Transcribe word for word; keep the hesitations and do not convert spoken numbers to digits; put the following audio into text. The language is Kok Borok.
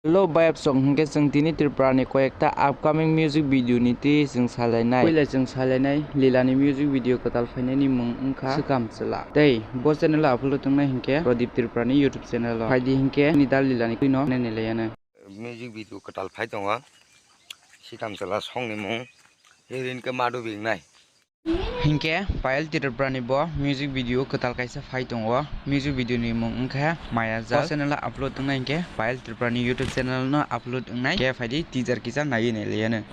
Hello bayapsok, hinkhe chwng tini Tripura ni koyekta upcoming music video ni twi chwng salainai. Puila chwng salainai Lila ni music video kwtal phainai ni mung wngkha Swkam Chwla. Tei bo channel o upload wngnai hinkhe Pradip Tripura ni YouTube channel o. Phaidi hinkhe ni da Lila ni twi no nai nai laiya no. Music video kwtal phai tongo Swkam Chwla song ni mung, heroine khe Madhubi wngnai. Hinkhe Payal Tripura ni bo music video kwtal kaisa phai tongo. Music video ni mung wngkha Maya Jal. Bo channel o upload wngnai hinkhe Payal Tripura ni YouTube channel no upload wngnai. Khe phaidi teaser kisa naiwi nai laiya no.